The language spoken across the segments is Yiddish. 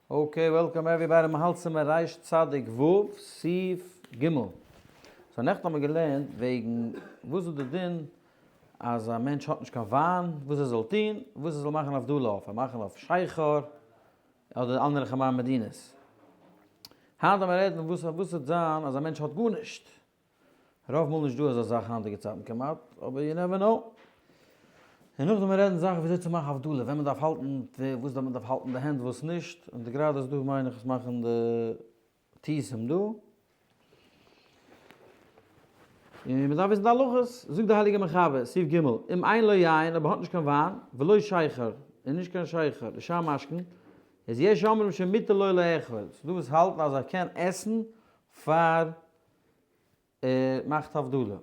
Okay, welcome everybody, מ'האלט סימן ריש צדיק ו', סעיף ג'. So נעכטן האבן מיר געלערנט וועגן וואס איז די דין אז א מענטש האט נישט קיין וויין, וואס ער זאל טון, וואס ער זאל מאכן הבדלה אויף, ער מאכן אויף שכר, אדער אנדערע חמר מדינות. היינט ווען מיר רעדן וואס וואס וועט זיין אז א מענטש האט גארנישט, רוב מאל נישט דא אזא זאך היינטיגע צייטן כמעט, אבער you never know. און נאכדעם מיר רעדן זאכן וויאזוי צו מאכן הבדלה, ווען מען דארף האלטן, וואס מען דארף האלטן די הענט וואס נישט, און די גראדע איז דא מיין איך וואס מאכן די טיסים דא. און מען דארף וויסן די הלכות, זאגט די הייליגע מחבר, סעיף ג', אם אין לו יין, אויב ער האט נישט קיין וויין, ולא שכר, און נישט קיין שכר, לשם משקין, איז יש אומרים שמותר לו לאכול, ס'איז דא וואס האלטן אז ער קען עסן פאר ער מאכט הבדלה.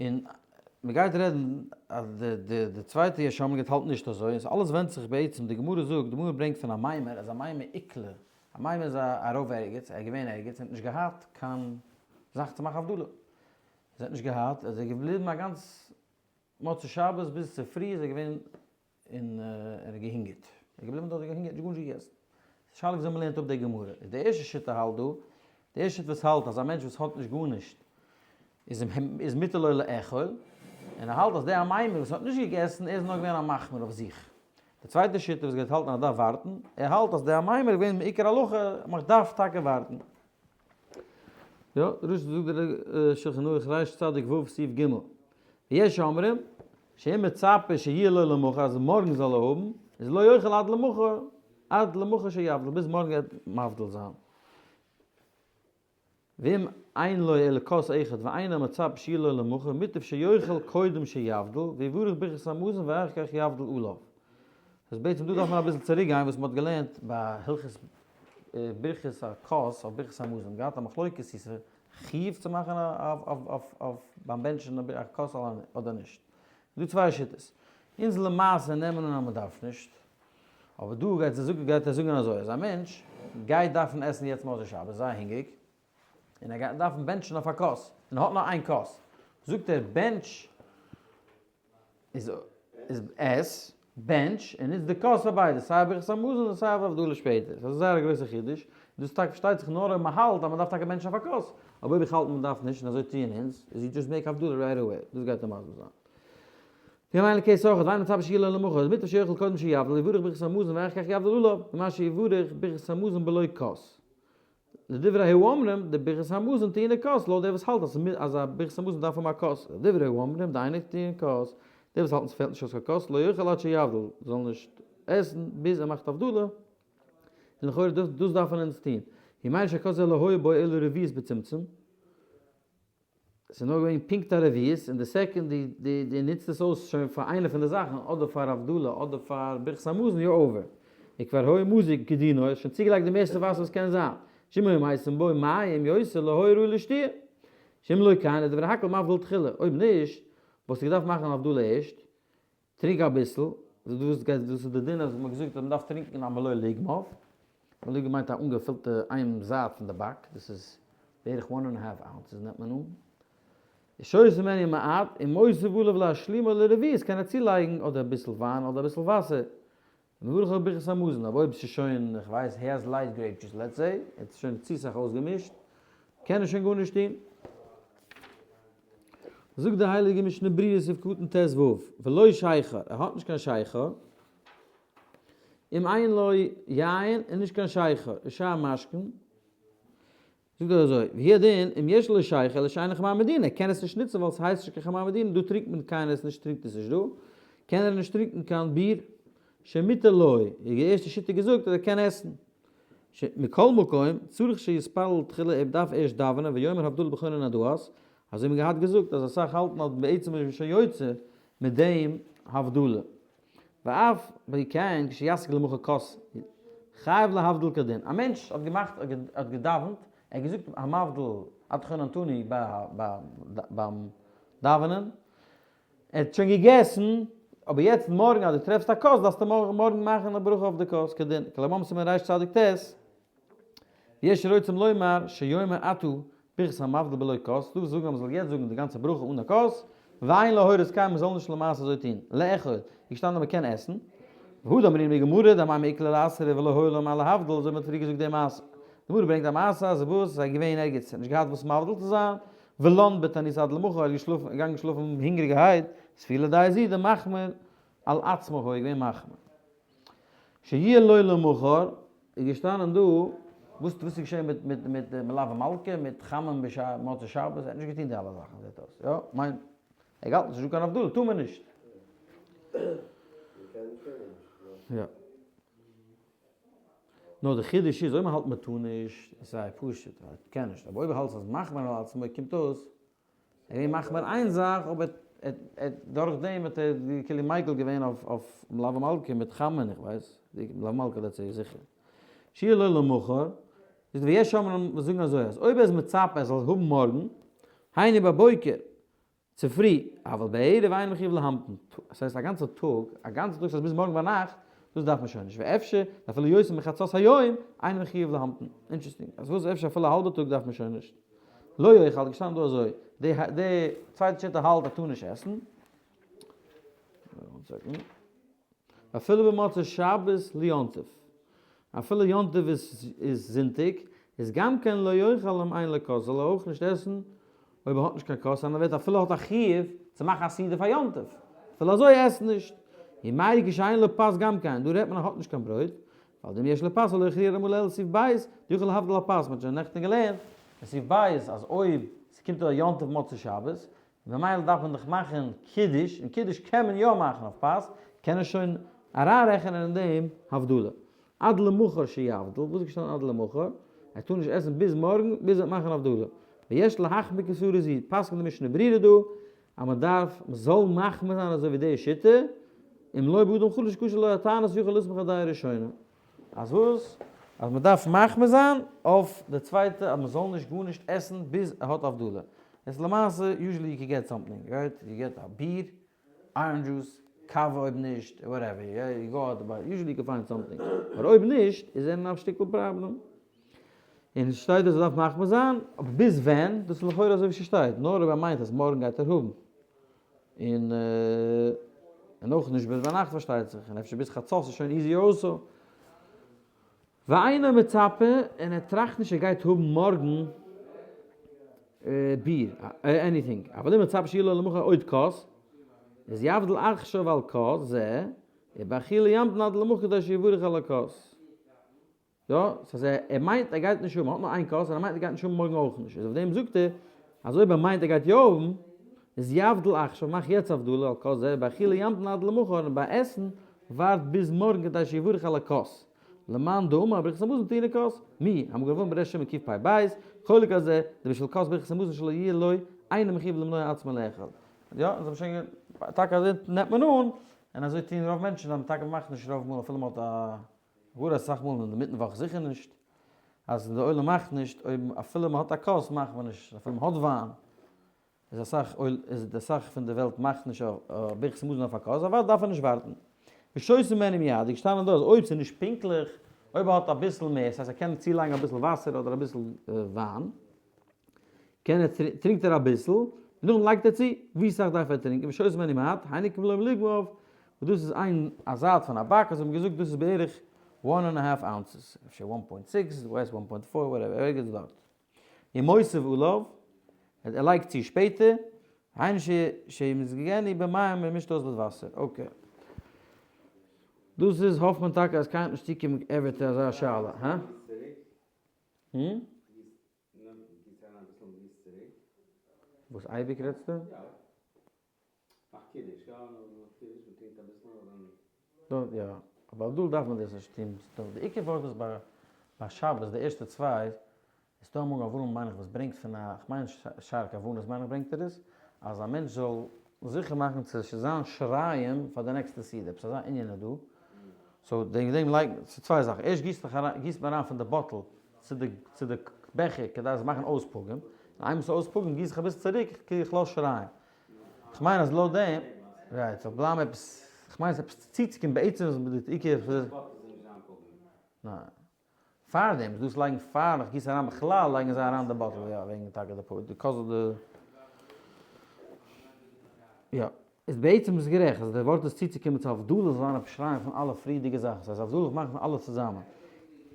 און מען גייט רעדן אז די די די צווייטע יש אומרים גייט האלטן נישט אזוי, און אלעס ווענדט זיך בעצם, די גמרא זאגט, די גמרא ברענגט פון אמימר אז אמימר איקלע, אמימר איז ארויף ערגעץ, ער איז געווען ערגעץ און האט נישט געהאט קיין זאך צו מאכן הבדלה. ער האט נישט געהאט, איז ער געבליבן א גאנץ מוצאי שבת ביז צופרי איז ער געווען און ער האט געהונגערט. ער איז געבליבן דארט געהונגערט, נישט גארנישט געגעסן. די שאלה וויאזוי מ'לערנט אפ די גמרא. איז די ערשטע שיטה האלט דא, די ערשטע שיטה וואס האלט אז א מענטש וואס האט נישט גארנישט איז איז מותר לו לאכול, און ער האלט אז די אמימר וואס האט נישט געגעסן ער איז נאר געווען א מחמיר אויף זיך. די צווייטע שיטה וואס גייט האלטן אז מ'דארף ווארטן, ער האלט אז די אמימר איז געווען מעיקר הלכה, מ'דארף טאקע ווארטן. יא, רש זאגט דער שלחן ערוך ריש צדיק ו' סעיף ג', ויש אומרים, שאם מצפה שיהיה לו למחר אז מארגן זאל ער האבן, איז לא יאכל עד למחר, עד למחר שיבדיל, ביז מארגן גייט מבדיל זיין. ואם אין לו אלא כוס אחד ואינו מצפה שיהיה לו למחר, מוטב שיאכל קודם שיבדיל, ויברך ברכת המזון ואחר כך יבדיל עליו. אז בעצם דא דארף מען אביסל צוריק גיין וואס מען האט געלערנט ביי הלכות ברכת הכוס אויף ברכת המזון, געהאט א מחלוקת צו ס'איז חיוב צו מאכן אויף ביים בענטשן א כוס אדער נישט. איז דא צוויי שיטות. אונז למעשה נעמען אן אז מען דארף נישט, אבער דא גייט ער זאגן גייט ער זאגן אזוי אז א מענטש גייט דארפן עסן יעצט מוצאי שבת זייער הונגעריג, און ער גייט דארפן בענטשן אויף א כוס, און ער האט נאר איין כוס, זאגט ער בענטש איז איז עס, בענטש, און נוץ די כוס פאר ביידע, סיי ברכת המזון און סיי אויף הבדלה שפעטער. ס'איז זייער א גרויסע חידוש, און דאס טאקע פארשטייט זיך נאר אויב מ'האלט אז מ'דארף טאקע בענטשן אויף א כוס, אבער אויב איך האלט מ'דארף נישט און אזוי טוען אונז, איז you just make הבדלה right away, דאס גייט ער מסביר זיין. ואם אין לו כוס אחד, ואינו מצפה שיהיה לו למחר, איז מוטב שיאכל קודם שיבדיל, יברך ברכת המזון ואחר כך יבדיל עליו, ממה שיברך ברכת המזון בלא כוס. לדברי האומרים, די ברכת המזון טעונה כוס, לויט דער וואס האלט אז אז א ברכת המזון דארף האבן א כוס, לדברי האומרים, דאינה טעונה כוס, דער וואס האלטן ס'פעלט נישט אויס קיין כוס, לא יאכל עד שיבדיל, זאל נישט עסן ביז ער מאכט הבדלה, און לכאורה דאס דאס דארף מען אונז טון, ואם אין שכוס זה לא היה בו אלא רביעית בצמצום. ס'איז נאר געווען פונקט א רביעית, און די second דו נוצט עס אויס שוין פאר איינע פון די זאכן, אדער פאר הבדלה אדער פאר ברכת המזון, you're over. וכבר היה מזוג כדינו, האסט שוין צוגעלייגט די מערסטע וואסער וואס קען זיין. שאם היו מסיעים בו מים יותר לא היה ראוי לשתיה. שאם לא כן לדברי הכל מבדיל תחילה. אויב נישט, וואלסטו געדארפט מאכן הבדלה ערשט, טרינק אביסל, דאס גייט דאס איז די דין אז מ'האט געזאגט אז מ'דארף טרינקען א מלא לוגמיו, מלא לוגמיו מיינט א אנגעפילטע איין זייט פון די באק, דאס איז בערך one and half ounces נעמט מען אן, שותה ממנו מעט ומוסיף עליו להשלימו לרביעית קען ער צולייגן אדער אביסל וויין אדער אביסל וואסער, מברך אויף ברכת המזון, אבער אויב ס'איז שוין, איך ווייס, he has light grape juice let's say, ער האט שוין צו סאך אויסגעמישט, קען ער שוין גארנישט טון. זאגט די הייליגע משנה ברורה סעיף קטן ט ו, ולא שכר, ער האט נישט קיין שכר, אם אין לו יין און נישט קיין שכר, ושאר משקין, זאגט ער אזוי, והוא הדין, אם יש לו שכר אלא שאינו חמר מדינה, ער קען עס נישט נוצן ווייל ס'הייסט נישט קיין חמר מדינה, דא טרינקט מען קיינער עס נישט טרינקט עס נישט דא, קען ער נישט טרינקען קיין ביר, שמותר לו, איז די ערשטע שיטה געזאגט אז ער קען עסן. ש מכל מקום, צריך שיתפלל תחילה ער דארף ערשט דאווענען ויאמר הבדלה בחונן הדעת, אזוי האט מען געהאט געזאגט אז אסאך האלטן אז בעצם איז מען שוין יוצא מיט דעם הבדלה. ואף על פי כן כשישיג למחר כוס חייב להבדיל כדין. א מענטש האט געמאכט האט געדאווענט, ער האט געזאגט המבדיל אתה חוננתנו ביים דאווענען, ער האט שוין געגעסן, אבער יעצט מארגן אז דו טרעפסט א כוס דארפסטו מארגן מאכן א ברכה אויף די כוס כדין, כלומר סימן ריש צדיק ט', יש רוצים לומר שיאמר עתה ברכת המבדיל בלא כוס, דא וואס זאגן אז מ'זאל יעצט זאגן די גאנצע ברכה אן א כוס, ואין להורות כן מ'זאל נישט למעשה אזוי טון, לאכול, איז געשטאנען אז מ'קען עסן. והא דאמרינן בגמרא דהמאי מעיקלא לאסרי ולא היה להם מה להבדיל, אזוי מ'האט פריער געזאגט די מעשה. די גמרא ברענגט א מעשה אז וואס זיי געווען ערגעץ נישט געהאט וואס מבדיל צו זיין, ולן בתענית עד למחר, ער איז געשלאפן געגאנגען שלאפן הונגעריגערהייט, סבילה דעה זו דמחמיר על עצמו היה געווען מחמיר. שיהיה לו למחר, איז געשטאנען דא, וואס וואס איז געשען מיט מיט מיט מלוה מלכה, מיט חמין בשעת מוצאי שבת, ער האט נישט געטון די אלע זאכן זעט אויס, יא, מיין, ער געהאלטן ס'נישט דא קיין הבדלה, טאר מען נישט. יא. נאר די חידוש איז אויב מען האלט מען טאר נישט, איז זייער פשוט, ווייל מ'קען נישט, אבער אויב האלטסט אז מחמיר על עצמו קומט אויס ער איז מחמיר איין זאך אבער דורך דעם האט ער כאילו מיקל געווען אויף מלוה מלכה מיט חמין איך ווייס, מלוה מלכה דעטס איז זיכער. שיהיה לו למחר, איז ויש אומרים וואס זאגן אזוי אז אויב ער איז מצפה ער זאל האבן מארגן, היינו בבוקר, צופרי, אבל בערב אינו מחויב להמתין, עס הייסט א גאנצע טאג, א גאנצע טאג ס'הייסט ביז מארגן ביינאכט, דאס דארף מען שוין נישט, ואפשר אפילו יותר מחצות היום אינו מחויב להמתין, אינטערעסטינג, אז וואס אפשר אפילו א האלבע טאג דארף מען שוין נישט. לא יאכל, געשטאנען דא אזוי, די די צווייטע שיטה האלט אז טאר נישט עסן, אפילו במוצאי שבת ליום טוב, אפילו יום טוב איז איז זונטאג, איז גם כן לא יאכל אם אין לו כוס, זאל ער אויך נישט עסן אויב ער האט נישט קיין כוס, און ער ווערט אפילו האט א חיוב צו מאכן א סעודה פאר יום טוב, אפילו אזוי עסט נישט, ומאי כשאין לו פת גם כן, דא רעדט מען ער האט נישט קיין ברויט, ווייל דאם יש לו פת לא הכריח רמ ל אלא סעיף ב', דיכול להבדיל הפת, מ'האט שוין נעכטן געלערנט אין סעיף ב' אז אויב ס'קומט א יום טוב מוצאי שבת, ממילא דארף מען דאך מאכן קידוש, און קידוש קען מען יא מאכן אויף פת, קען ער שוין אריינרעכענען אין דעם הבדלה. עד למחר שיבדיל, וואס איז געשטאנען עד למחר? ער טאר נישט עסן ביז מארגן ביז ער וועט מאכן הבדלה. ויש להחמיר כסברא זו, פסק'נט די משנה ברורה דא אז מען דארף, מען זאל מחמיר זיין אזוי ווי די שיטה, אם לא באדם חלש קשה לו התענית יכול לסמוך על דעה ראשונה. אז וואס? אז מען דארף מחמיר זיין אויף די צווייטע אז מען זאל נישט גארנישט עסן ביז ער האט הבדלה. עס איז למעשה usually you can get something right? You get א ביר, orange juice, קאווע אויב נישט, whatever, you go out buy, usually you can find something. אבער אויב נישט איז ער אין א שטיקל פראבלעם. און עס שטייט אז ער דארף מחמיר זיין, אבער ביז ווען? דאס איז לכאורה אזוי ווי ס'שטייט, נאר אויב ער מיינט אז מארגן גייט ער האבן. און און אויך נישט ביז ביינאכט פארשטייט זיך, און אפשר ביז חצות איז שוין easy also. ואינו מצפה, און ער טראכט נישט ער גייט האבן מארגן ביר, anything, אבל אם מצפה שיהיה לו למחר עוד כוס, איז יבדיל עכשיו על כוס זה, ובאכילה ימתין עד למחר כדי שיברך על הכוס. יא, ס'הייסט ער מיינט ער גייט נישט האבן, ער האט נאר איין כוס און ער מיינט ער גייט נישט האבן מארגן אויך נישט, איז אויף דעם זאגט ער אז אויב ער מיינט ער גייט יא האבן, איז יבדיל עכשיו, מאך יעצט הבדלה על כוס זה, באכילה ימתין עד למחר, און ביי עסן ווארט ביז מארגן כדי שיברך על הכוס. למאן דאמר ברכת המזון טעונה כוס, מיהו, המגן אברהם בר' שמעון קפ"ב, חולק על זה, דבשל כוס ברכת המזון שלא יהיה לו, אינו מחויב למנוע עצמו לאכול. יא, אונז האבן שוין טאקע אזוי נעמט מען אן, און אזוי טוהן רוב מענטשן, אז מ'טאקע מ'מאכט נישט רוב מאל אפילו מ'האט א גאר אסאך מאל אינמיטן וואך זיכער נישט, אז די עולם מאכט נישט, אויב אפילו מען האט א כוס מאכט מען נישט, אפילו מען האט וויין, איז אסאך אויל איז אסאך פון די וועלט מאכט נישט ברכת המזון אויף א כוס, אוודאי דארף ער נישט ווארטן. ושותה ממנו מיד איז געשטאנען דא אז אויב ס'איז נישט פונקטליך, אויב ער האט אביסל מער, ס'הייסט ער קען צולייגן אביסל וואסער אדער אביסל וויין, קען ער טרינקט ער אביסל, און נאכדעם לייגט ער צו, ווי סאך דארף ער טרינקען, ושותה ממנו מעט, היינו כמלוא לוגמיו, וואס דאס איז איין א זייט פון א באק, אזוי האט מען געזאגט דאס איז בערך one and a half ounces, אפשר one point six, ווייס one point four, whatever, ערגעץ דארט. ומוסיף עליו, ער לייגט צו שפעטער, היינו שימזגנו במים, ער מישט אויס מיט וואסער, okay. דאס איז האפט מען טאקע אז קיינער וועט נישט צוקומען ever צו אזא שאלה, הא? וואס אייביג רעדסטו? יא, אבער דא דארף מען דאס נישט טון, די עיקר ווארט איז ביי שבת די ערשטע צוויי, איז דא אמאל אברהם מיין איך וואס ברענגט פון א, כ'מיין שער כוונות מיין איך ברענגט ער עס, אז א מענטש זאל זיכער מאכן צו זיין שיריים פאר די נעקסטע סעודה, עפעס אזא ענין איז דא, so וועגן דעם לייגן, ס'איז צוויי זאכן, ערשט גיסט זיך אריין, גיסט מען אריין פון די bottle צו די צו די בעכער כדי זיי מאכן אויס פגום, און איינמאל ס'איז אויס פגום גיס איך אביסל צוריק כאילו איך לאז שיריים. כ'מיין אז לויט דעם, right, ס'זאל בלייבן עפעס, כ'מיין ס'איז עפעס צוצוקומען בעצם איז די עיקר. ניין. פארדעם איז דאס לייגן פאר איך גיס אריין בכלל לייגן זיי אריין די bottle יא וועגן טאקע די פאר די cause די יא. איז בעצם איז גערעכט אז די ווארט איז צוצוקומען צו הבדלה זאל זיין א שריים פון אלע פריערדיגע זאכן, ס'הייסט הבדלה מאכט מען אלעס צוזאמען,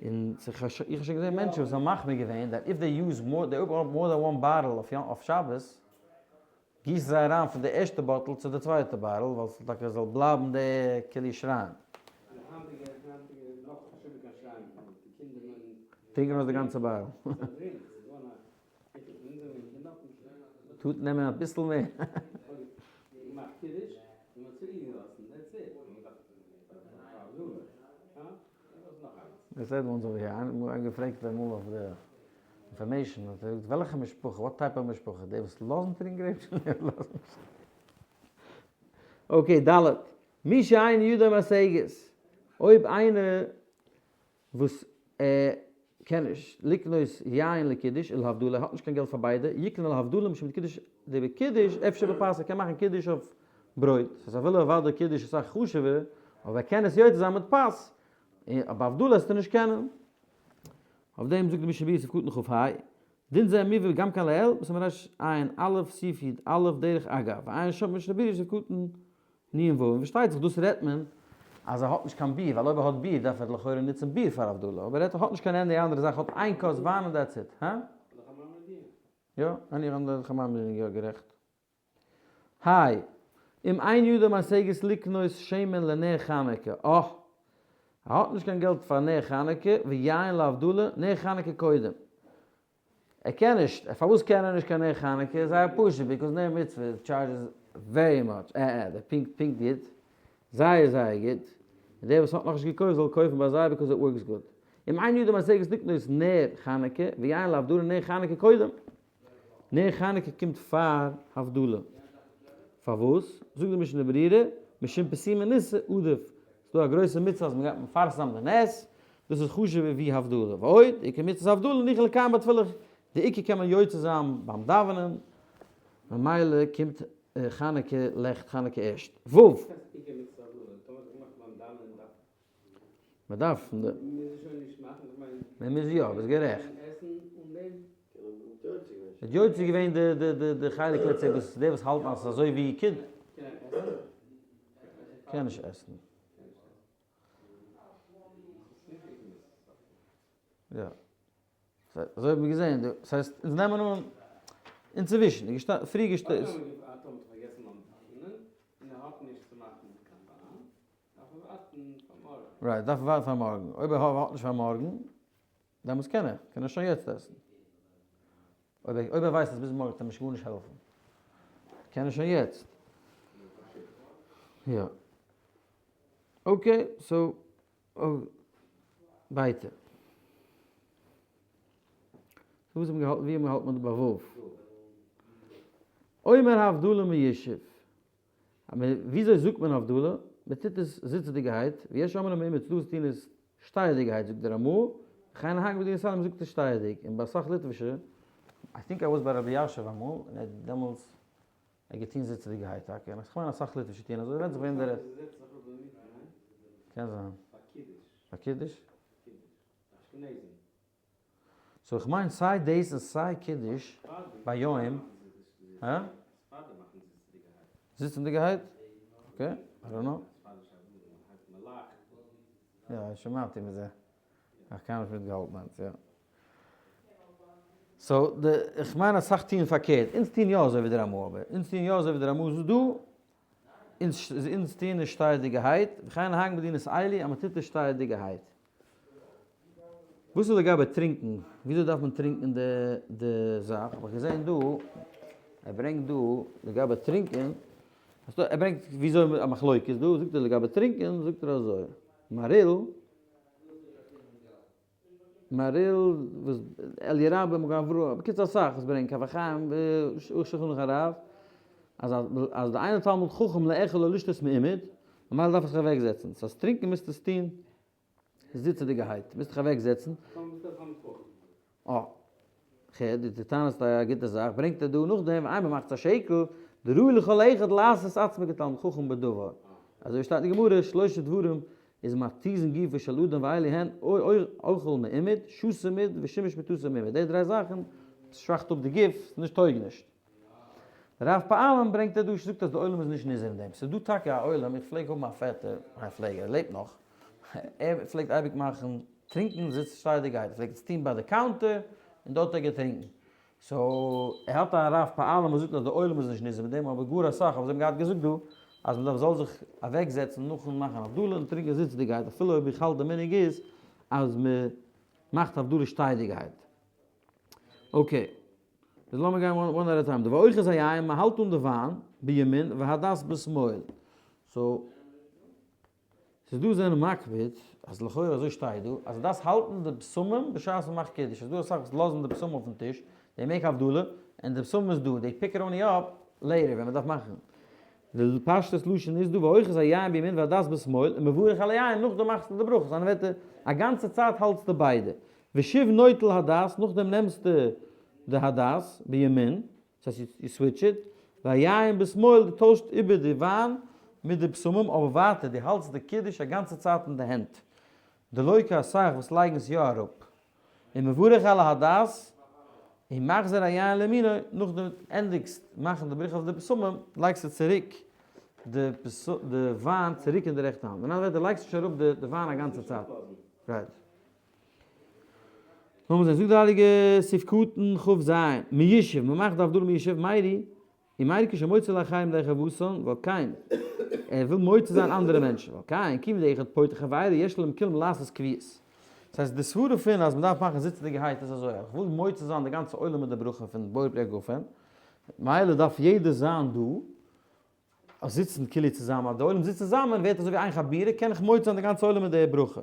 און איך האב שוין געזען מענטשן וואס האבן מחמיר געווען that if they use more, they open up more than one bottle אויף שבת, גיסן זיי אריין פון די ערשטע bottle צו די צווייטע bottle ווייל ס'זאל טאקע זאל בלייבן די כלי שריים. טרינקען אויס די גאנצע bottle. טוט נעמען אביסל מער. איינער האט געפרעגט אמאל אויף די information האט ער געזאגט וועלכע משפחה, what type of משפחה, די וואס לאזן טרינקען grape juice און די וואס לאזן נישט. okay, ד' מי שאין ידו משגת, אויב איינער וואס ער קען נישט לקנות יין לקידוש ולהבדלה, ער האט נישט קיין געלט פאר ביידע, יקנה להבדלה משום קידוש דבקידוש אפשר בפת, ער קען מאכן קידוש אויף ברויט, ס'איז אפילו אוודאי קידוש אסאך חשוב'ער, אבער ער קען עס יוצא זיין מיט פת, אבער הבדלה וועסטו נישט קענען. אויף דעם זאגט די משנה ברורה סעיף קטן כ ה, דין זה מובא גם כן לעיל, בסימן רש עיין א' סעיף י א דרך אגב, ועיין שם משנה ברורה סעיף קטן נ ו, און פארשטייט זיך דאס רעדט מען אז ער האט נישט קיין ביר, ווייל אויב ער האט ביר דארף ער לכאורה נוצן ביר פאר הבדלה, אבער ער רעדט ער האט נישט קיין any אנדערע זאך, האט איין כוס וויין און that's it, הא? יא, אני אנדערע חממי יא גערעכט. היי, אם אין ידו משגת לקנות שמן לנר חנוכה, אה! ער האט נישט קיין געלט פאר נר חנוכה ויין להבדלה, נר חנוכה קודם. ער קען נישט, פארוואס קען ער נישט קיין נר חנוכה? זייער פשוט, because נר מצוה charges very much, אה אה, דער פונקט פונקט גוט, זייער זייער גוט, און דער וואס האט נאכנישט געקויפט זאל קויפן ביי זיי because it works good. אם אין ידו משגת לקנות נר חנוכה ויין להבדלה נר חנוכה קודם. נר חנוכה קומט פאר הבדלה. פארוואס? זאגט די משנה ברורה, משום פרסומי ניסא עדיף, ס'איז דא א גרויסע מצוה אז מ'גייט מפרסם די נס, דאס איז חשוב'ער ווי הבדלה. ועוד, עיקר מצוות הבדלה ניחא לקיים בתפילה, די עיקר קען מען יוצא זיין ביים דאווענען, ממילא קומט חנוכה לעכט חנוכה ערשט. ו'. מען דארף. מען מוז יא, ביסט גערעכט. האט יוצא געווען די די די די חלק לעצט וואס די וואס האלטן אז עס איז אזוי ווי קיד. קען נישט עסן. יא. אזוי האט מען געזען דא. ס'הייסט אונז נעמען אן אינצווישן איז געשטאנען פריער געשטאנען. right, דארף ער ווארטן פאר מארגן. אויב ער האט נישט פאר מארגן, דעמאלטס קען ער, קען ער שוין יעצט עסן. אויב ער ווייסט אז ביז מארגן וועט אים נישט גארנישט העלפן, קען ער שוין יעצט. יא. okay, so, ווייטער. וואס האט מען געהאלטן, ווי האט מען געהאלטן מיט די באבוב? אומר הבדלה מיושב. וויאזוי זאגט מען הבדלה? מען טוט עס זיצעדיגערהייט, ויש אומרים מעומד ס'דא וואס טוען עס שטייעדיגערהייט זאגט דער רמא, וכן נהג במדינת ישראל מען זאגט עס שטייעדיג, און ביי אסאך ליטווישע, I think I was ביי רבי יאשעוו אמאל, און ער האט דעמאלטס ער געטון זיצעדיגערהייט טאקע, און כ'מיין אסאך ליטווישע טוען אזוי, ווענדט זיך וועם דו רעדסט. קען זיין. ביי קידוש? so איך מיין סיי דאס און סיי קידוש ביום, הא? זיצענדיגערהייט? okay, I don't know. יא, שמעתי מזה. איך קען נישט מיטגעהאלטן היינט, יא. so די, איך מיין אסאך טוען פארקערט. אונז טוען יא אזוי ווי די רמא אבער. אונז טוען יא אזוי ווי די רמא זאגט דא. אונז טוען נישט שטייעדיגערהייט. וכן נהג מדינת עלי אז מ'טוט עס שטייעדיגערהייט. וואס איז לגבי טרינקן? וויאזוי דארף מען טרינקן די די זאך? האב איך געזען דא, ער ברענגט דא לגבי טרינקען, ער ברענגט וויאזוי א מחלוקת דא, זאגט ער לגבי טרינקען, זאגט ער אזוי, מהריל, מהריל, וואס אלי' רבה, מגן אברהם, בקיצור אסאך וואס ברענגען, כף החיים, שולחן ערוך הרב, אז אז די אינו תלמיד חכם לאכול או לשתות מעומד, ממילא דארף ער זיך אוועקזעצן, סא אז טרינקען מוזטו עס טון זיצעדיגערהייט, מוזט דיך אוועק זעצן. אה, כ'הער, דו טענה'סט א גוטע זאך, ברענגט ער דא נאכדעם, איינמאל מאכטס א שקל, דראוי לכל אחד לעשות עצמו כתלמיד חכם בדבר. אזוי שטייט אין גמרא, שלושה דברים איז מתיזין גופו של אדם ואלו הן, אוכל מעומד, שותה מעומד, ושימש מטתו מעומד. די דריי זאכן שוואכט אפ די גוף, ס'נישט טויג נישט. רב פעלים ברענגט ער דא, זאגט אז די עולם איז נישט נזהר אין דעם, ס'איז דא טאקע א עולם, איך פלעג האבן א פעטער, איך פלעג, ער לעבט נאך, ער פלעגט אייביג מאכן טרינקען זיצט שטיידיגעהייט, ער פלעגט עס טון ביי די counter און דארט האט ער געטרינקען, so ער האט א רב פעלים וואס זאגט אז די עולם איז נישט נזהר מיט דעם, אבער גאר אסאך, אבער זיי האבן געהאט געזאגט דא אז מען דארף זאל זיך אוועק זעצן נאכן מאכן הבדלה און טרינקען זיצעדיגעהייט, אפילו אויב איך האלט די מנהג איז אז מען מאכט הבדלה שטיידיגעהייט. okay. איז לאמיר גיין one at a time. די ואוחז היין, מען האלט אן די וויין בימין והדס בשמאל. so, ס'איז דא זענען מקפיד, אז לכאורה אזוי שטייט דא, אז דארפסט האלטן די בשמים בשעת מען מאכט קידוש. ס'איז דא אסאך וואס לאזן די בשמים אויפן טיש, they make הבדלה, און די בשמים איז דא, they pick it only up later ווען מען דארף מאכן. די פשטות לשון איז דא ואוחז היין בימין והדס בשמאל, ומברך על היין, נאכדעם מאכסטו די ברכות, אנדערע ווערטער, א גאנצע צייט האלטסטו ביידע. ושוב נוטל הדס, נאכדעם נעמסטו די הדס בימין, דאס הייסט you switch it, והיין בשמאל, דו טוישסט איבער די וויין מיט די בשמים, אבער ווייטער, דו האלטסט די קידוש א גאנצע צייט אין די הענט. דלא כאסאך וואס לייגן עס יא אראפ. ומברך על הדס, ומחזיר היין לימינו, נאכדעם ענדיגסט מאכן די ברכה אויף די בשמים, לייגסטו צוריק די וויין צוריק אין די רעכטע האנט. אין אנדערע ווערטער, לייגסט נישט אראפ די וויין א גאנצע צייט. right. לאמיר זען, זאגט די הייליגע סעיף קטן כ ז, מיושב, מען מאכט די הבדלה מיושב, מיירי, און מיירי כשמוציא לאחרים ידי חובתן, ועל כן, ער וויל מוציא זיין אנדערע מענטשן, ועל כן, כיוון דאחד פוטר חברו, יש להם כולם לעשות קביעות. דאס הייסט, די סברה פון אז מען דארף מאכן זיצעדיגערהייט איז אזוי, איך וויל מוציא זיין די גאנצע עולם מיט די ברכה פון בורא פרי הגפן, מילא דארף יעדער זיין דא, אז זיצן כאילו צוזאמען, אז די עולם זיצט צוזאמען ווערט אזוי ווי איין חבורה, קען איך מוציא זיין די גאנצע עולם מיט די ברכה.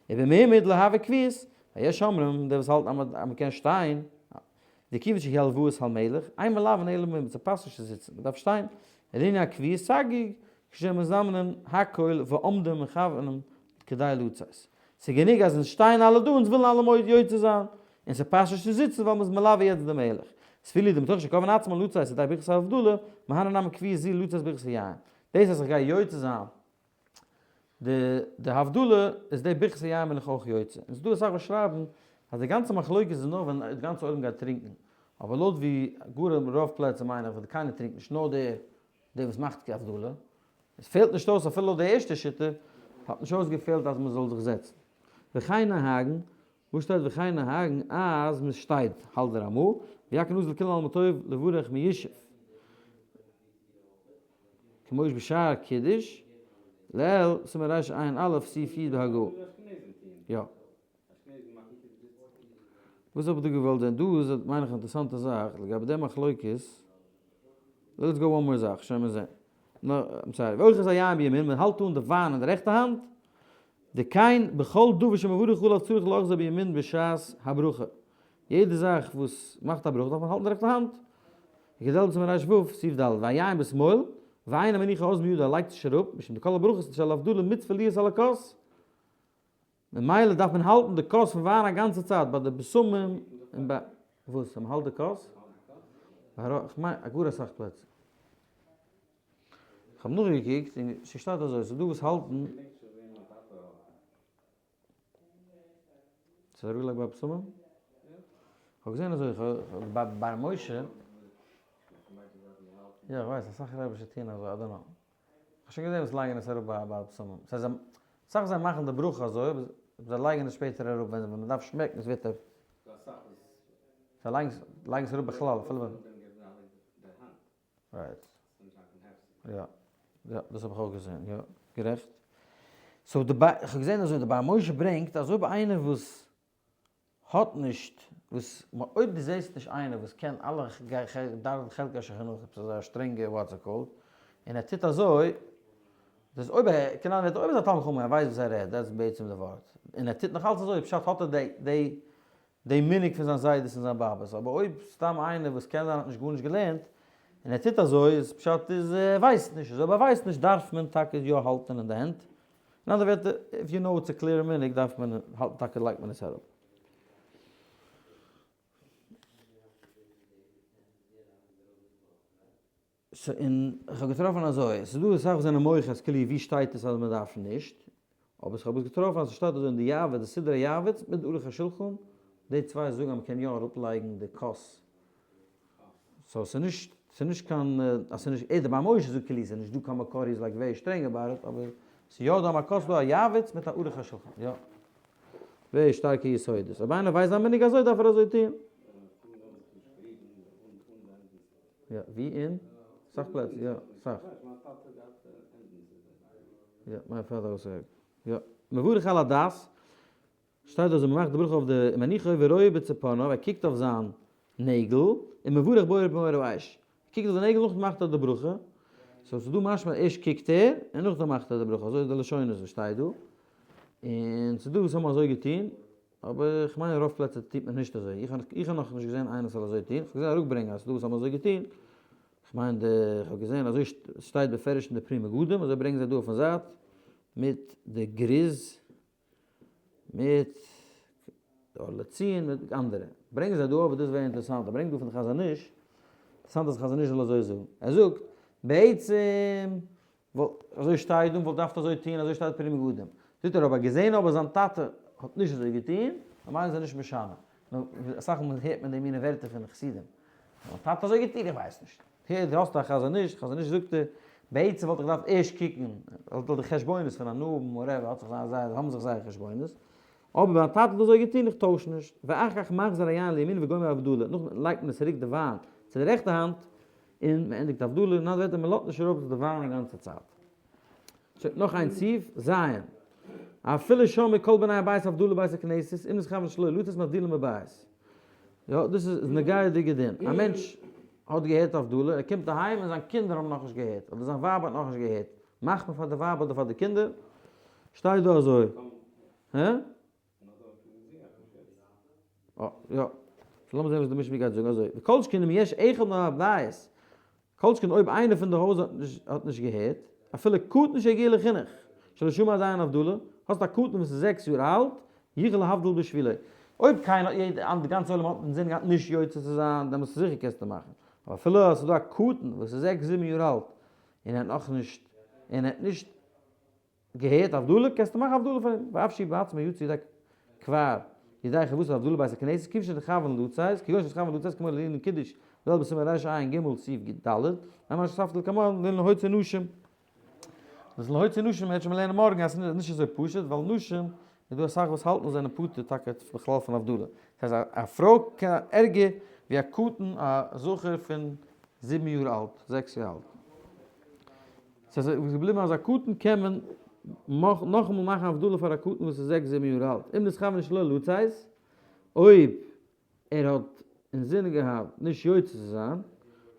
ובמעומד לא הוי קביעות, ויש אומרים, די וואס האלטן אז מען קען שטיין, דכיוון שהיא הלוואת המלך, אין מלווין אלא במעומד, ס'פאסט נישט צו זיצן, מען דארף שטיין, לענין הקביעות סגי, כשמזמנין הכל ועומדים מכוונים כדי לצאת. ס'איז גענוג אז אונז שטייען אלע דא, אונז ווילן אלע יוצא זיין, און ס'פאסט נישט צו זיצן ווייל מ'איז מלווה יעצט די מלך. ס'פיל איז די מתוך שכוון עצמו לצאת ידי ברכת ההבדלה, מהני נמי קביעות זו לצאת ברכת היין. דאס אז איך גיי יוצא זיין די די הבדלה איז די ברכת היין בין איך אויך יוצא. און ס'איז דא אסאך וואס שרייבן אז די גאנצע מחלוקת איז נאר ווען די גאנצע עולם גייט טרינקן. אבער לויט ווי גאר רוב פלעצער מיין איך ווען קיינער טרינקט נישט נאר דער דער וואס מאכט הבדלה. עס פעלט נישט אויס אפילו לויט די ערשטע שיטה האט נישט אויסגעפעלט אז מ'זאל זיך זעצן. וכן נוהגין וואו שטייט וכן נוהגין אז מען שטייט האלט דער רמא ויכן נזל כולן עלמא טוב לברך מיושב כמו בשער קידוש לעיל סימן רש עין א' סעיף י' בהגה. יא. וואס האב איך דא געוואלט זען? דא איז מיין איך א אינטערעסאנטע זאך לגבי די מחלוקת. let's go one more זאך, שוין מיר זען. נאר, I'm sorry, ואוחז היין בימין, מען האלט אן די וויין אין די רעכטע האנט, דכן בכל דבר שמברך עליו צריך לאחזו בימין בשעת הברכה. יעדע זאך וואס מאכט א ברכה דארף מען האלטן די רעכטע האנט. כדלהלן בסימן רו סעיף ד', והיין בשמאל, ואינו מניחו אז מידו, ער לייגט נישט אראפ, משום דכל הברכות של הבדלה מצוה להיות על הכוס, ממילא דארף מען האלטן די כוס פון וויין א גאנצע צייט ביי די בשמים און ביי, וואס? אז מען האלט די כוס? ביי רוב, כ'מיין גאר אסאך פלעצער. כ'האב נאכגעקוקט און ס'שטייט אזוי, ס'איז דא וואס האלטן. ס'איז אראפגעלייגט ביי בשמים? כ'האב געזען אזוי, ביי ביי משה. יא כ'ווייס, אסאך רבי'שע טוען אזוי, I don't know. כ'האב שוין געזען וואס לייגן עס אראפ ביי ביי בשמים. ס'הייסט זיי, אסאך זיי מאכן די ברכה אזוי, אבער זיי לייגן עס שפעטער אראפ ווען ווען מ'דארף שמעקן עס ווערט ער. זיי לייגן עס אראפ בכלל אפילו ווען. right. יא. יא, דאס האב איך אויך געזען. יא, גערעכט. so די ביי, איך האב געזען אזוי, די באר משה ברענגט אז אויב איינער וואס האט נישט, וואס, אויב דו זעסט נישט איינער וואס קען אלע ד' חלקי השולחן ערוך, עפעס אזא שטרענגע what's it called, און ער טוט אזוי, דאס אויב ער, קען אנדערע ווערטער, אויב איז א תלמיד חכם און ער ווייסט וואס ער רעדט, דאס איז בעצם די ווארט, און ער טוט נאך אלץ אזוי, פשט האט ער די, די די מנהג פון זיין זיידעס און זיין באבעס, אבער אויב סתם איינער וואס קען זיין האט נישט גארנישט געלערנט, און ער טוט אזוי, איז פשט איז ער ווייסט נישט, איז אויב ער ווייסט נישט דארף מען טאקע יא האלטען אין די הענט, אין אנדערע ווערטער, if you know it's a clear מנהג דארף מען האלטן טאקע לייגט מען עס אראפ. so און איך האב געטראפן אזוי, ס'איז דא אסאך וואס זענען מוחה אז כאילו ווי שטייט עס אז מען דארף נישט, אבער איך האב עס געטראפן אז ס'שטייט אזוי אין די יעבץ, די סידור היעבץ מיט די ערוך השולחן, די צוויי זאגן אז מען קען יא אראפלייגן די כוס, so ס'איז נישט. ס'איז נישט קיין, אז ס'איז נישט, ער דער ביים משה זאגט כאילו ס'איז נישט דא קיין מקור איז like very שטרענג about it, אבער ס'איז יא דא א מקור, ס'איז דא א יעבץ מיט א ערוך השולחן, יא. very שטארקע יסודות. אויב איינער ווייסט זיין מנהג אזוי דארף ער אזוי טון. יא, ווי אין? סאך פלעצער, יא, סאך. יא, מיין father also had. יא. מברך על הדעת, שטייט דא אז מ'מאכט די ברכה אויף די מניחו ורואה בצפרניו, ער קוקט אויף זיין נעגל, און מברך בורא פרי האש. ער קוקט אויף די נעגל נאכדעם מאכט ער די ברכה. so ס'איז דא משמע ערשט קוקט ער און נאכדעם מאכט ער די ברכה, אזוי איז די לשונות וואס שטייט דא. און ס'איז דא וואס האבן אזוי געטון, אבער איך מיין רוב פלעצער טוט מען נישט אזוי, איך איך האב נאכנישט געזען איינער זאל אזוי טון, איך האב געזען אראפברענגען אז ס'איז דא וואס האבן אזוי געטון, איך מיין די איך האב געזען אזוי שטייט בפירוש אין די פרי מגדים, אזוי ברענגען זיי דא אויפן זייט מיט די גריז מיט די אור לציון מיט אנדערע, ברענגען זיי דא אבער דאס איז very אינטערעסאנט, ער ברענגט דא פון די חזון איש, אינטערעסאנט אז חזון איש זאל אזוי זאגן, ער זאגט בעצם וואלט אזוי שטייט דא, מ'וואלט געדארפט אזוי טוהן, אזוי שטייט פרי מגדים. זאגט ער אבער געזעהן אבער זיין טאטע האט נישט אזוי געטוהן, ממילא איז ער נישט משנה. נו, אסאך מאל הערט מען די מיני ווערטער פון חסידים. מיין טאטע האט אזוי געטוהן, איך ווייס נישט. הער, דו האסט א חזון איש, חזון איש זאגט ער, בעצם וואלט איך געדארפט ערשט קוקן, האט די חשבונות פון א נאבן whatever, האט זיך זיין זייער, האבן זיך זייערע חשבונות. אבער מיין טאטע האט אזוי געטוהן, איך טויש נישט. ואחר כך מחזיר היין לימין וגומר הבדלה, נאכדעם לייגט מען צוריק די וויין צו די רעכטע האנט, און מען ענדיגט הבדלה, אין אנדערע ווערטער מען לאזט נישט אראפ די וויין א גאנצע צייט. שוין נאך איין סעיף, ז'. אפילו שמעו כל בני הבית הבדלה בבית הכנסת, אם נתכוון שלא לצאת מבדילין בבית. יא, דאס איז נוגע'דיגע דין. א מענטש האט געהערט הבדלה, ער קומט אהיים און זיין קינדער האבן נאכנישט געהערט, אדער זיין ווייב האט נאכנישט געהערט, מאכט מען פאר די ווייב אדער פאר די קינדער? שטייט דא אזוי. הע? אה, יא. סאו לאמיר זען וואס די משנה גייט זאגן אזוי, וכל שכן אם יש אחד מן הבית, כל שכן אויב איינער פון די הויז האט נישט געהערט, אפילו קטן שהגיע לחינוך, שלא שמע עדיין הבדלה, האסט א קטן וואס איז זעקס יאר אלט, יכול להבדיל בשבילו. אויב קיינער, יעדער, די גאנצע עולם האט אינזין געהאט נישט יוצא צו זיין, דעמאלטס זיכער קענסטו מאכן. אבער אפילו אז ס'איז דא א קטן וואס איז זעקס זיבן יאר אלט, און ער האט נאכנישט, און ער האט נישט געהערט הבדלה, קענסטו מאכן הבדלה פאר אים, ואף שהוא בעצמו יצא ידי כבר ידי חובתו הבדלה בית הכנסת, כיוון שנתכוון לצאת, כגון שנתכוון לצאת כמו לענין קידוש, ליל בסימן רע"ג סעיף ד, מה שכתבתי לקמן לענין הוציא נשים. דאס להוציא נשים וועט שוין לערנען מארגן אז ס'איז נישט אזוי פשוט, ווייל נשים איז דא אסאך וואס האלטן זענען פטור טאקע בכלל פון הבדלה. דאס הייסט א פרוי קען ערגער ווי א קטן א זכר פון זיבן יאר אלט, זעקס יאר אלט. ס'איז געבליבן אז א קטן קען מען נאכאמאל מאכן הבדלה פאר א קטן וואס איז זעקס זיבן יאר אלט, אם נתכוון שלא לצאת, אויב ער האט אינזין געהאט נישט יוצא צו זיין,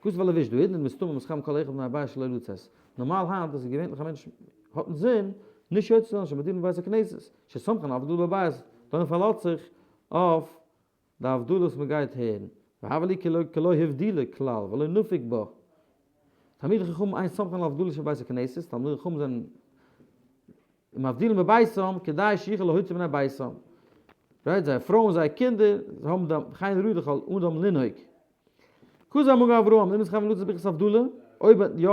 כתוב הלבוש דהאידנא מסתמא מתכוון כל אחד מבני הבית שלא לצאת, נארמאל היינט איז געווענליך א מענטש האט אינזין נישט יוצא צו זיין שמבדילין בבית הכנסת, שסומכין הבדלה בבית, דאן פארלאזט זיך אויף די הבדלה וואס מען גייט הערן, והוה ליה כלא הבדילה כלל ולא נפיק בה. תלמידי חכמים אין סומכין על הבדלה של בית הכנסת, תלמידי חכמים זענען מבדילים בביתם כדי שיוכל להוציא בני ביתם. right, זייער פרויען, זייער קינדער, זיי האבן דעם כן ראוי לכל אדם לנהוג. כזה המגן אברהם, אם נתכוון לצאת ברכת הבדלה, אויב האט יא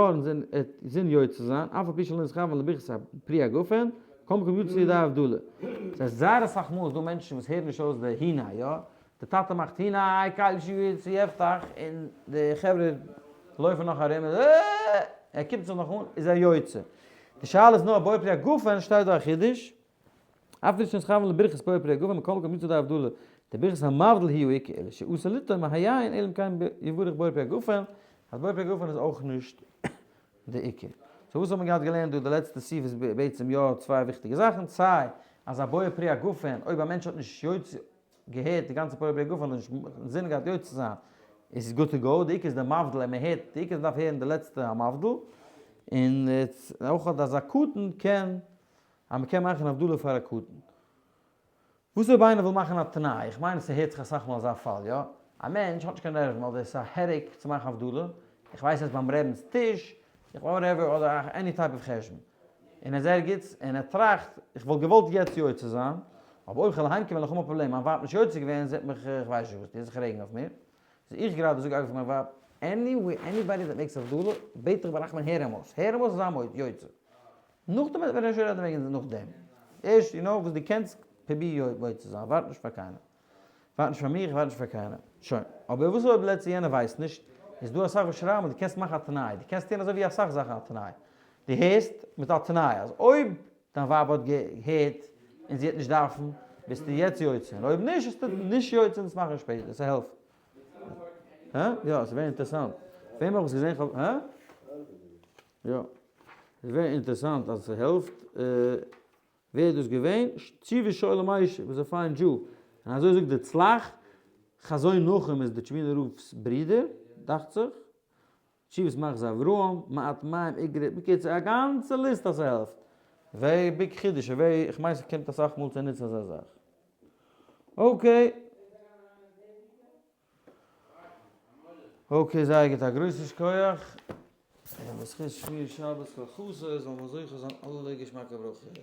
אינזין יוצא זיין, אף על פי שלא נתכוון לברכת פרי הגפן, כל מקום יוצא ידי הבדלה. ס'הייסט זייער אסאך מאל איז דא מענטשן וואס הערן נישט אויס די הנה, יא? די טאטע מאכט הנה קל שיפתח און די חברה לויפן נאך ארום און אה! ער קומט זיך נאך אן, איז ער יוצא. די שאלה איז נאר בורא פרי הגפן שטייט דא א חידוש, אף על פי שנתכוון לברכת בורא פרי הגפן מכל מקום יוצא ידי הבדלה, די ברכת המבדיל היא העיקר, אלא שאסור לטעום מהיין אלא אם כן יברך בורא פרי הגפן, אז בורא פרי הגפן איז אויך נישט די עיקר. so וואס האט מען געהאט געלערנט דא די לעצטע סעיף איז בעצם יא צוויי וויכטיגע זאכן, סיי אז א בורא פרי הגפן אויב א מענטש האט נישט יוצא געהערט די גאנצע בורא פרי הגפן האט נישט אינזין געהאט יוצא צו זיין איז good to go, די עיקר איז די מבדיל און מען הערט, די עיקר איז מען דארף הערן די לעצטע המבדיל, און אויך אז א קטן קען אז מען קען מאכן הבדלה פאר א קטן. וואס אויב איינער וויל מאכן א תנאי? איך מיין ס'הערט זיך אסאך מאל אזא פאל, יא? א מענטש האט נישט קיין נערוון אדער ס'איז א headache צו מאכן הבדלה, איך ווייס ער איז ביים רעבינ'ס טיש, איך whatever אדער any type of חשבון, און ער איז ערגעץ און ער טראכט איך וואלט געוואלט יעצט יוצא זיין, אבער אויב כ'וועל אהיימקומען וועל איך האבן א פראבלעם, מיין ווייב האט נישט יוצא געווען, זי וועט מיך איך ווייס נישט וואס טון, זיך רעגן אויף מיר. סאו איך גראדע זאג אייביג פאר מיין ווייב, anyway anybody that makes הבדלה, בעט איך ברחמים הער אים אויס, הער אים אויס און זיי מיר יוצא. נאכדעם וועט מען שוין רעדן וועגן נאכדעם. ערשט יו נאו וואס דו קענסט פרוביר יוצא זיין, ווארט נישט פאר קיינעם. ווארט נישט פאר מיך, ווארט נישט פאר קיינעם. שוין. אבער וואס אויב let's say יענער ווייסט נישט, איז דא אסאך וואס שרייבן אז דו קענסט מאכן א תנאי, דו קענסט טון אזוי ווי אסאך זאכן א תנאי. דו הערסט מיט א תנאי אז אויב דיין ווייב האט געהערט און זי האט נישט דארפן, ביסטו יעצט יוצא, און אויב נישט ביסטו נישט יוצא און עס מאכן שפעטער, ס'העלפט. הא? יא, ס'איז ווער אינטערעסאנט. וועם האב איך עס געזען? כ'האב, הא? יא. ס'איז ווער אינטערעסאנט אז ס'העלפט. ווער איז דאס געווען? ציווי שואל ומשיב איז א fine Jew. און אזוי זאגט די צלח, חזון נחום איז די טשעבינער רב'ס ברודער, דאכט זיך. תשובות מחזה אברהם, מעט מים איגרא, בקיצור א גאנצע ליסט אז ס'העלפט. very big חידוש, א very, איך מיין ס'קומט אסאך מאל צו נוצן אזא זאך. okay. okay זייער גוט א גרויסן שכוח. און בזכות שמירת שבת כהלכתו זאל מען זוכה זיין אלע געשמאקע ברכות.